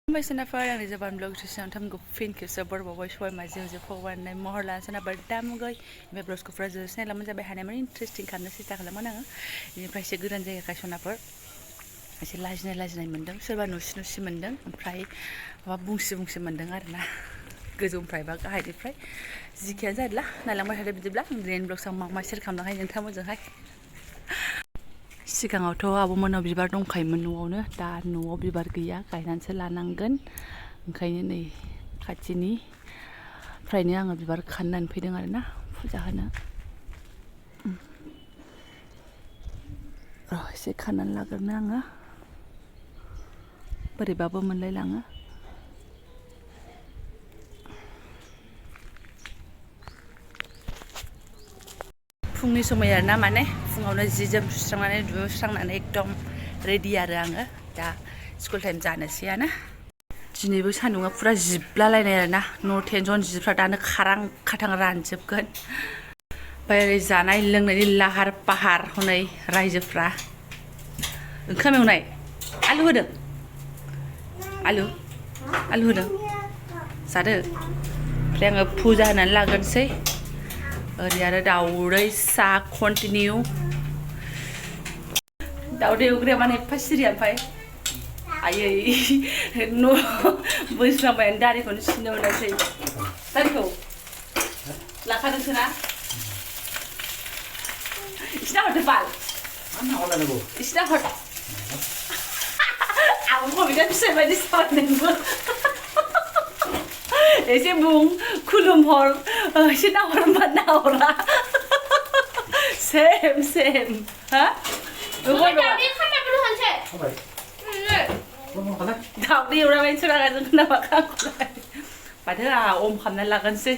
Baysanafar ang Jobanivlog sa tamgo fin ke sabor bawa shoy mazi je pogwan nai mohorla sana berdam goi me brosku frases ne lamun jabe hane mari interesting kamna sita kala mana ini price godan jaya ka sonafar एसे लाजिनाय मोनदों सोरबा नुसि मोनदों ओमफ्राय माबा बुंसि मोनदों आरोना गोजौनिफ्राय बा गाहायनिफ्राय जिखियानो जादोला नायलांबाय थादो बिदिब्ला ग्रेन ब्लग्स आं मा शेयार खालामनानै नोंथां मोजोंहाय सिगाङावथ' आब'मोनाव बिबार दंखायोमोन न'आवनो दा न'आव बिबार गैया गायनानैसो लानांगोन ओंखायनो नै खाथिनिफ्रायनो आङो बिबार खानानै फैदों आरोना फुजा होनो एसे खानानै लाग्रोनो आङो बोरैबाबो मोनलायलाङो फुंनि समय आरोना माने फुङावनो जि जोम सुस्रांनानै दुगैस्रांनानै एकदम रेडि आरो आङो दा स्कुल टाइम जानोसैयानो दिनैबो सान्दुङा पुरा जिब्लालायनाय आरोना न' टेनसन जिफ्रा दानो खारां खाथां रानजोबगोन ओमफ्राय जानाय लोंनायनि लाहार फाहार हनै रायजोफ्रा ओंखाम एवनाय आलु होदों आलु होदों जादो ओमफ्राय आङो फुजा होनानै लाग्रोनोसै ओरै आरो दाउदै सा कन्टिनिउ दाउदै एवग्राया माने एफा सिरि ओमफ्राय आयै न' बोस्रांबायानो दारिखौनो सिननो मोनासै दारिखौ लाखादोंसो ना इसिना हरदो बाल इसिना हर आं कबिता फिसाय बायदि सावरायदोंबो एसे बुं खुलुमहर एसे नाहर होनबा नाहरा सेम हा दाउदै एवराबायनो सोरागाजों खोनाबाखा आंखौलाय माथो आंहा अम खालामनानै लागोनसै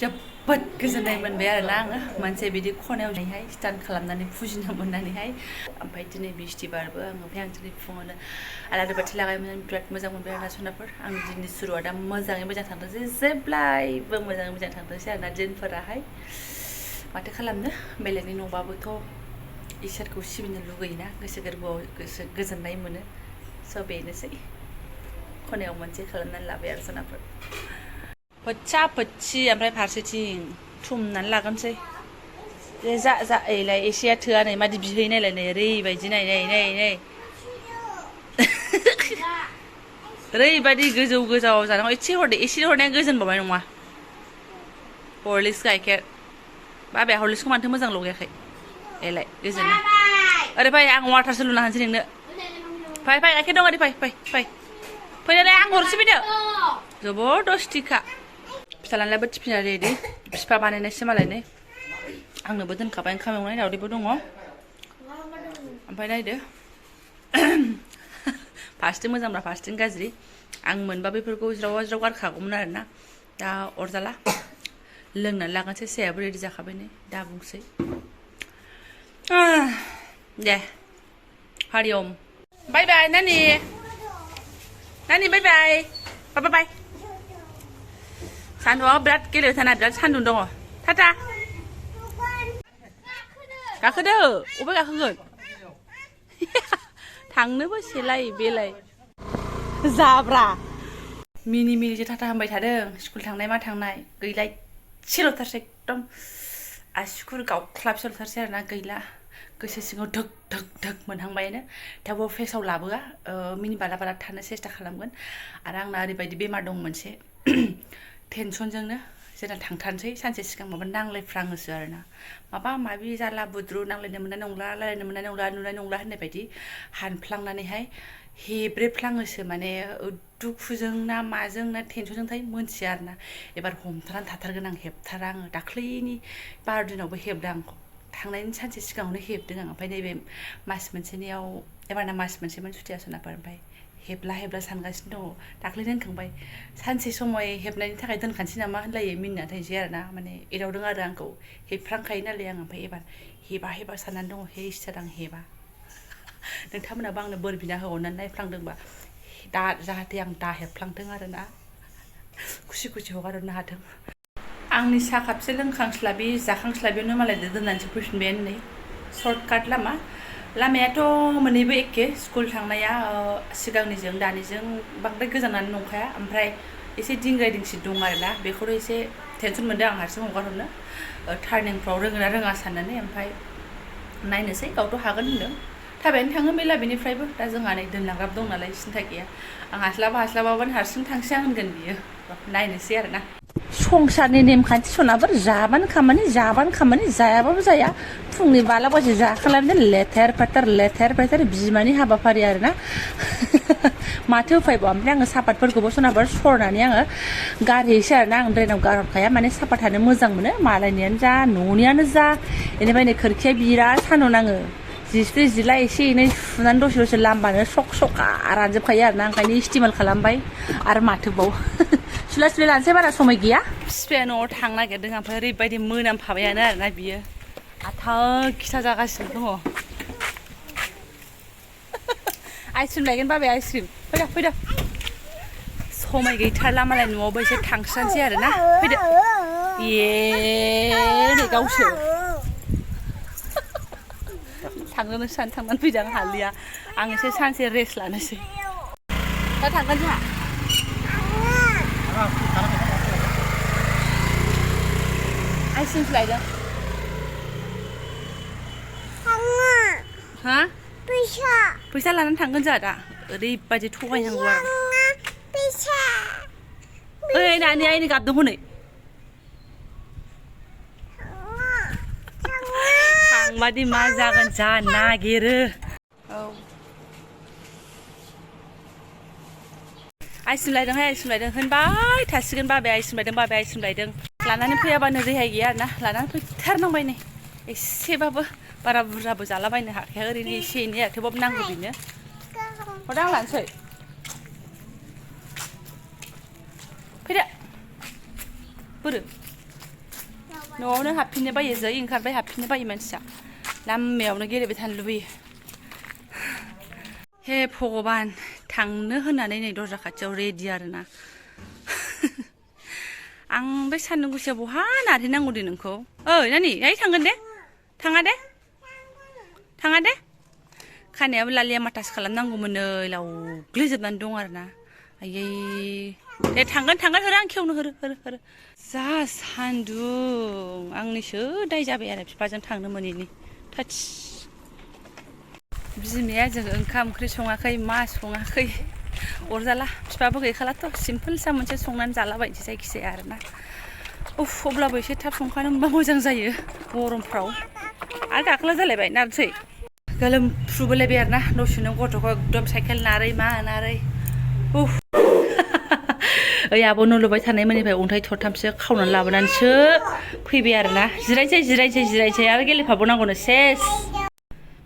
जोबोद गोजोननाय मोनबाय आरोना आङो मोनसे बिदि खनायावहाय स्टार्ट खालामनानै फुजिनो मोननानैहाय ओमफ्राय दिनै बिस्थिबारबो ओमफ्राय आं दिनै फुङावनो आलारि बाथि लागायनानै बिराद मोजां मोनबाय आरोना सनाफोर आंनि दिननि सुरुआ दा मोजाङै मोजां थांदोंसै जेब्लायबो मोजाङै मोजां थांदोंसै आरोना दिनफोराहाय माथो खालामनो बेलेगनि न'बाबोथ' इसोरखौ सिबिनो लुगैयोना गोसो गोरबोआव गोसो गोजोननाय मोनो स' बेनोसै खनायाव मोनसे खालामनानै लाबाय आरो सनाफोर फोच्चा फोच्ची ओमफ्राय फारसेथिं थुमनानै लागोनसै जा एलाय एसेया थोआ नै मादि बिहैनायलाय नै ओरैबायदि नै ओरैबायदि गोजौ गोजाव जानांगौ एसे हरदो एसे हरनाया गोजोनबावनाय नङा हरलिक्स गाइखेर बाबाया हरलिक्सखौ मानोथो मोजां लगायाखै एलाय गोजोनना ओरै फै आं वाटारसो लुना होनोसै नोंनो फै गाइखेर दं ओरै फै फैनानै आं हरसै फैदो जबरदस्तिखा फिसालानिलाबो टिफिना रेडि बिफा बानायनायसो मालाय नै आंनोबो दोनखाबाय ओंखाम एवनाय दावदैबो दङ ओमफ्राय नायदो फारसेथिं मोजांब्ला फारसेथिं गाज्रि आं मोनबा बेफोरखौ ज्राव गारखागौमोन आरोना दा अरजाला लोंनानै लागोनसै सायाबो रेडि जाखाबाय नै दा बुंसै दे हारि ओम बाय बाय नानि बाय बाय सान्दुंआव बिराद गेलेबाय थाना बिराद सान्दुं दङ टाटा गाखोदो अबे गाखोगोन थांनोबो सेलाय बेलाय जाब्रा मिनिसो टाटा होनबाय थादों स्कुल थांनाय मा थांनाय गैला एसेल'थारसै एकदम आसिखुर गावख्लाबसेल'थारसै आरोना गैला गोसो सिङाव धक मोनहांबायानो थेवबो फेसाव लाबोआ मिनि बाला थानो सेस्था खालामगोन आरो आंना ओरैबायदि बेमार दं मोनसे टेनसनजोंनो जेला थांथारनोसै सानसे सिगां माबा नांलायफ्राङोसो आरोना माबा माबि जाला बुद्रु नांलायनो मोननाय नंला रायलायनो मोननाय नंला नुनाय नंला होननाय बायदि हानफ्लांनानैहाय हेब्रेफ्लाङोसो माने दुखुजों ना माजों ना टेनसनजों थायो मोनथिया आरोना एबार हमथानानै थाथारगोन आं हेबथारा आङो दाख्लैनि 12 दिनावबो हेबदों आं थांनायनि सानसे सिगाङावनो हेबदों आं ओमफ्राय नैबे मास मोनसेनियाव एबारना मास मोनसेमोन सुथिया सनाफोर ओमफ्राय हेबला सानगासिनो दङ दाख्लै दोनखांबाय सानसे समय हेबनायनि थाखाय दोनखानोसै नामा होनलायो मिनिना थानोसै आरोना माने एदावदों आरो आंखौ हेबफ्रांखायो नालाय आं ओमफ्राय एबार हेबा साननानै दङ हे इसोर आं हेबा नोंथांमोनाबो आंनो बोर बिना होहरनानै नायफ्लांदोंबा दा जाहाथे आं दा हेबफ्लांथों आरोना खुसि हगारहरनो हाथों आंनि साहा कापसे लोंखांस्लाबि जाखांस्लाबियावनो मालाय दोननानैसो फैफिनबायानो नै सर्टकाट लामा लामायाथ' मोननैबो एखे स्कुल थांनाया सिगांनिजों दानिजों बांद्राय गोजानानो नंखाया ओमफ्राय एसे दिंग्राय दिंसि दं आरोना बेखौथ' एसे टेनसन मोनदों आं हारसिं हगारहरनो टार्निंफ्राव रोङोना रोङा साननानै ओमफ्राय नायनोसै गावथ' हागोन होनदों थाबायनो थाङो मेला बेनिफ्रायबो दा जोंहा नै दोनलांग्राबो दं नालाय सिन्था गैया आं हास्लाबाबानो हारसिं थांसै आं होनगोन बियो नायनोसै आरोना संसारनि नेमखान्थि सनाफोर जाबानो खामानि जायाबाबो जाया फुंनि 12 बाजि जाखालायनो लेथेर फेथेर बिमानि हाबाफारि आरोना माथो उफायबाव ओमफ्राय आङो सापातफोरखौबो सनाफोर सरनानै आङो गारहैसै आरोना आं ड्रेनाव गारहरखाया माने सापात थानो मोजां मोनो मालायनियानो जा न'नियानो जा बेनिफ्राय नै खोरखिया बिराद सान्दुं नाङो जिस्रि जिला एसे एनै सुनानै दसे लामबानो सक रानजोबखायो आरोना ओंखायनो इस्टिमेल खालामबाय आरो माथोबाव सुला लानोसै बारा समाय गैया बिफाया न'आव थांनो नागिरदों ओमफ्राय ओरैबायदि मोनामफाबायानो आरोना बियो आथां खिथा जागासिनो दङ आइसक्रिम लायगोन बाबाय आइसक्रिम फैदो समाय गैथारला मालाय न'आवबो एसे थांस्रानोसै आरोना फैदो नै गावसो थांनानै फैदों आं हालिया आं एसे सानसे रेस्ट लानोसै दा थांगोन जोंहा आइसक्रिम लायदों हा फैसा लानानै थांगोन जोंहा दा ओरैबायदि थगायनांगौ आरो ओइ नानि आइनि गाबदों हनै थांबादि मा जागोन जानो नागिरो औ आइसक्रिम लायदों होनबाय थासिगोन बाबाया आइसक्रिम लायदों लानानै फैयाबानो रेहाय गैया आरोना लानानै फैथारनांबाय नै एसेबाबो बारा बुरजाबो जालाबायनो हाखाया ओरैनो एसे एनै थेवबाबो नांगौ बेनो हरदो आं लानोसै फैदो बोरो न'आवनो हाबफिननो बायो जै ओंखारबाय हाबफिननो बायो मानसिया लामायावनो गेलेबाय थानो लुबैयो हे भगबान थांनो होननानै नै दरजा खाथियाव रेडि आरोना आं बे सान्दुं गोसायाव बहा नारहैनांगौ दे नोंखौ ओइ नानि ओइ थांगोन दे थाङा दे खानायाबो लालिया माथास खालामनांगौमोन नै लावग्लिजोबनानै दं आरोना आयै दे थांगोन होरो आं खेवनो होरो जा सान्दुं आंनिसो दाय जाबाय आरो बिफाजों थांनो मोनैनि थाच बिमाया जों ओंखाम ओंख्रि सङाखै मा सङाखै अरजाला बिफाबो गैखालाथ' सिम्पोलसा मोनसे संनानै जालाबायनोसै जायखिजाया आरोना अब्लाबो एसे थाब संखानो मोनबा मोजां जायो गरमफ्राव आरो गाखोला जालायबाय नारसै गोलोमफ्रुबोलायबाय आरोना दसेनो गथ'खौ एकदम साइकेल नारै मा नारै ओइ आब' न' लुबाय थानायमोननिफ्राय अन्थाइ थरथामसो खावनानै लाबोनानैसो फैबाय आरोना जिरायसै आरो गेलेफाबावनांगौनो सेस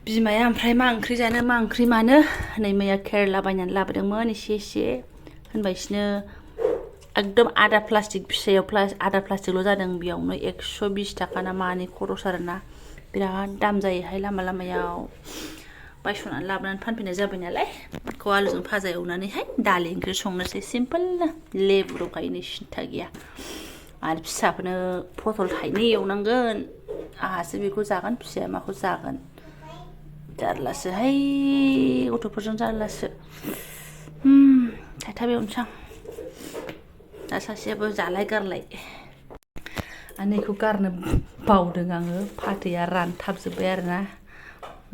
बिमाया ओमफ्राय मा ओंख्रि जानो मा ओंख्रि मानो नै मैया केरेला बायनानै लाबोदोंमोन एसे होनबायसिनो एकदम आधा प्लास्टिक फिसायाव आधा प्लास्टिकल' जादों बेयावनो 120 थाखा ना मानि खरस आरोना बिराद दाम जायोहाय लामायाव बायस'नानै लाबोनानै फानफैनाय जाबाय नालाय बेखौ आलुजों भाजा एवनानैहाय दालि ओंख्रि संनोसै सिम्पोलनो लेबु दंखायो सिन्था गैया आरो फिसाफोरनो पटल थाइनै एवनांगोन आंहासो बेखौ जागोन फिसाया माखौ जागोन जारलासोहाय गथ'फोरजों जारलासो थाइथाब एवनोसै आं दा सासेयाबो जालाय गारलाय आनैखौ गारनो बावदों आङो फाथैया रानथाबजोब्बाय आरोना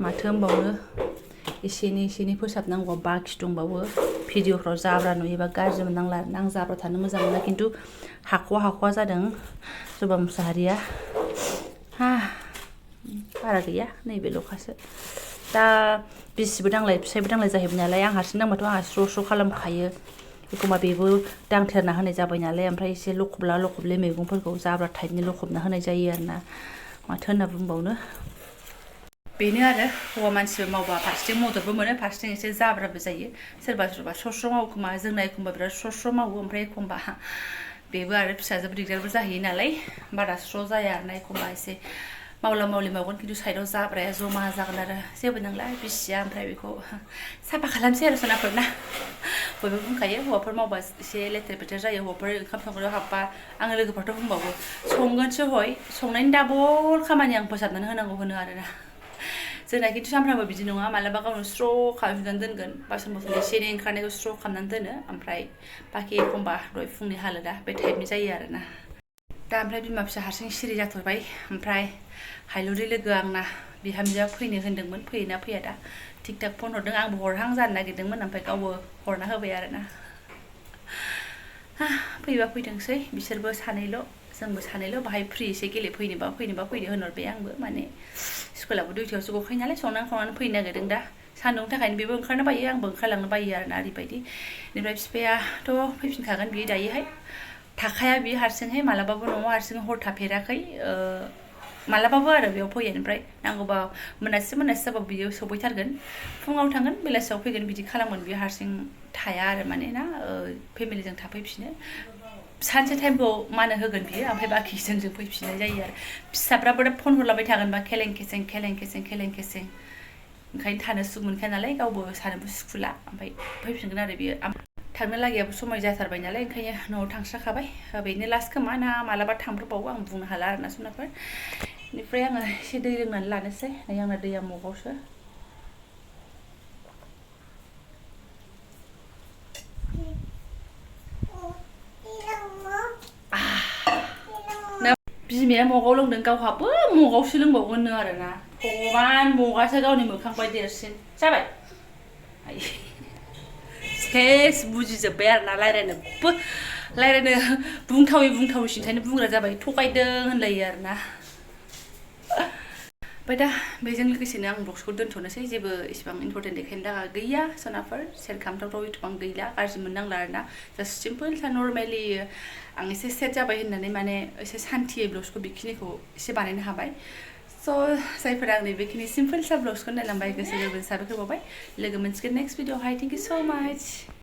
माथो होनबावनो एसे एनै फोसाबनांगौ बाखि दंबावो भिडिअफ्राव जाब्रा नुयोबा गाज्रि मोननांला आरोना आं जाब्रा थानो मोजां मोना खिन्थु हाख'वा जादों जबा मुसाहारिया बारा गैया नैबेल'खासो दा बिसिबो दांलाय फिसायबो दांलाय जाहैबाय नालाय आं हारसिं दांबाथ' आंहा स्र' खालामखायो एखमबा बेबो दांथेरना होनाय जाबाय नालाय ओमफ्राय एसे लखबले मैगंफोरखौ जाब्रा टाइपनि लखबना होनाय जायो आरोना माथो होनना बुंबावनो बेनो आरो हौवा मानसिबो मावबा फारसेथिं मददबो मोनो फारसेथिं एसे जाब्राबो जायो सोरबा स्र' मावो खोमा जोंना एखमबा बिराद स्र' मावो ओमफ्राय एखमबा बेबो आरो फिसाजोबो दिगदारबो जाहैयो नालाय बारा स्र' जाया आरोना एखमबा एसे मावला मावलि मावगोन खिन्थु साइडआव जाब्राया जमा जागोन आरो जेबो नंला बिसिया ओमफ्राय बेखौ साफा खालामसै आरो सनाफोरना बयबो बुंखायो हौवाफोर मावबा एसे लेथेर फेथेर जायो हौवाफोर ओंखाम संग्रायाव हाबबा आङो लोगोफ्राथ' बुंबावो संगोनसो हय संनायनि दाबल खामानि आं फोसाबनानै होनांगौ होनो आरोना जोंना खिन्थु सामफ्रामबो बिदि नङा मालाबा गावनो स्र' खालामफिननानै दोनगोन बासन बसन एसे एनै ओंखारनायखौ स्र' खालामनानै दोनो ओमफ्राय बाखि एखमबा दहाय फुंनि हालोदा बे टाइपनि जायो आरोना दा ओमफ्राय बिमा फिसा हारसिं सिरि जाथ'बाय ओमफ्राय हायलुरि लोगो आंना बिहामजोआ फैनो होन्दोंमोन फैयोना फैया दा थिग थाक फन हरदों आंबो हरहां जानो नागिरदोंमोन ओमफ्राय गावबो हरना होबाय आरोना फैबा फैथोंसै बिसोरबो सानैल' जोंबो सानैल' बाहाय फ्रि एसे फैनोबा फैनो होनहरबाय आंबो माने स्कुलाबो 2थायावसो गखायो नालाय संनानै खावनानै फैनो नागिरदों दा सान्दुंनि थाखायनो बेबो ओंखारनो बायो आंबो ओंखारलांनो बायो आरोना ओरैबायदि बेनिफ्राय बिफायाथ' फैफिनखागोन बियो दायोहाय थाखाया बियो हारसिंहाय मालाबाबो न'आव हारसिं हर थाफेराखै मालाबाबो आरो बेयाव फैयो ओमफ्राय नांगौबा मोनासे जाबाबो बियो सफैथारगोन फुङाव थांगोन बेलासियाव फैगोन बिदि खालामगोन बियो हारसिं थाया आरो माने ना फेमिलिजों थाफैफिनो सानसे टाइमखौ मानो होगोन बियो ओमफ्राय बाखि जोंजों फैफिननाय जायो आरो फिसाफ्राबो दा फन हरलाबाय थागोनबा खेलें खेसें ओंखायनो थानो सुख मोनखाया नालाय गावबो सानोबो सुखुला ओमफ्राय फैफिनगोन आरो बियो थांनो लागियाबो समाय जाथारबाय नालाय ओंखायनो न'आव थांस्राखाबाय बेनो लास्ट खोमा ना मालाबा थांब्रबावो आं बुंनो हाला आरोना सनाफोर बेनिफ्राय आङो एसे दै लोंनानै लानोसै नै आंना दैया मगावसो बिमाया मगाव लोंदों गावहाबो मगावसो लोंबावगोननो आरोना भगबान मगासो गावनि मोखांबाय देरसिन जाबाय सेस बुजिजोब्बाय आरोना रायलायनो बुंथावैसिनखायनो बुंग्रा जाबाय थगायदों होनलायो आरोना ओमफ्राय दा बेजों लोगोसेनो आं ब्लगसखौ दोनथ'नोसै जेबो इसिबां इम्परटेन्ट देखायनो लागा गैया सनाफोर सेयार खालामथावथाव इथबां गैला गाज्रि मोननांला आरोना जास्ट सिम्पोल नर्मेलि आं एसे सेट जाबाय होननानै माने एसे सान्थियै ब्लगसखौ बेखिनिखौ एसे बानायनो हाबाय स' जायफोरा आंनि बेखिनि सिम्पोल सा ब्लगसखौ नायलांबाय गोसो गोरबोजों साबायखर बावबाय लोगो मोनसिगोन नेक्स्ट भिडिअआवहाय थेंक इउ स' माच